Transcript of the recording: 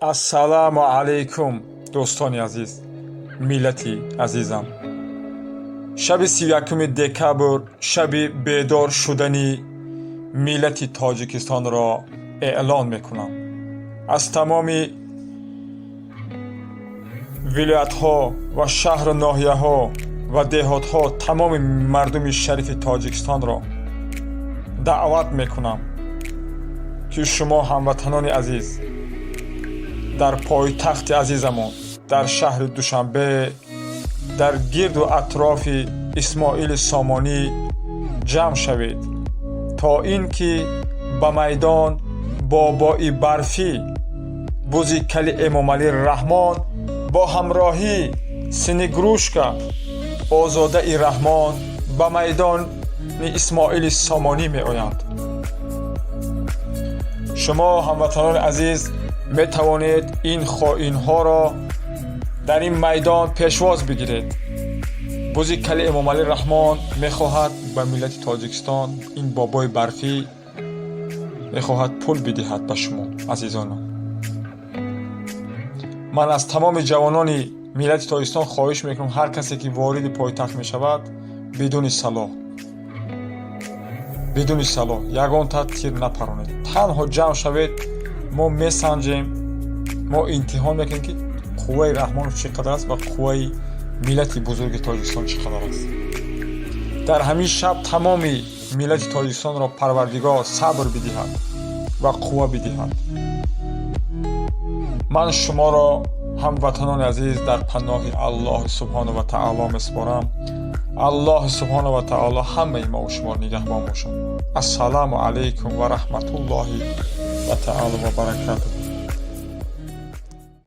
Ассалому алайкум, дӯстони азиз, миллати азизам. Шаби 31 декабр шаби бедор шудани миллати Тоҷикистонро эълон мекунам. Аз тамоми вилоятҳо ва шаҳру ноҳияҳо ва деҳотҳо тамоми мардуми шарифи Тоҷикистонро даъват мекунам, ки шумо, ҳамватанони азиз, дар пойтахти азизамон, дар шаҳри Душанбе, дар гирду атрофи Исмоили Сомонӣ ҷамъ шавед, то ин ки ба майдон бобои барфӣ, бузи кали Эмомалӣ Раҳмон бо ҳамроҳӣ Снегурочка, Озодаи Раҳмон ба майдони Исмоили Сомонӣ меоянд. Шумо, ҳамватанони азиз, метавонед ин хоинҳоро дар ин майдон пешвоз бигиред. Бузи кали Эмомалӣ Раҳмон мехоҳад ба миллати Тоҷикистон, ин бобои барфӣ мехоҳад пул бидиҳад ба шумо, азизонам. Ман аз тамоми ҷавонони миллати Тоҷикистон хоҳиш мекунам, ҳар касе ки вориди пойтахт мешавад, бидуни салоҳ, бидуни салоҳ ягонта тир напаронед. Танҳо ҷамъ шавед, мо месанҷем, мо имтиҳон мекунем, ки қувваи Раҳмонов чӣ қадар аст ва қувваи миллати бузурги Тоҷикистон чӣ қадар аст. Дар ҳамин шаб тамоми миллати Тоҷикистонро Парвардигор сабр бидиҳад ва қувва бидиҳад. Ман шуморо, ҳамватанони азиз, дар паноҳи Аллоҳи субҳону ва таоло месупорам. Аллоҳи субҳону ва таоло ҳамаи мову шуморо нигаҳбон бошад. Ассалому алайкум ва раҳматуллоҳи ва таоло ва баракатуҳ.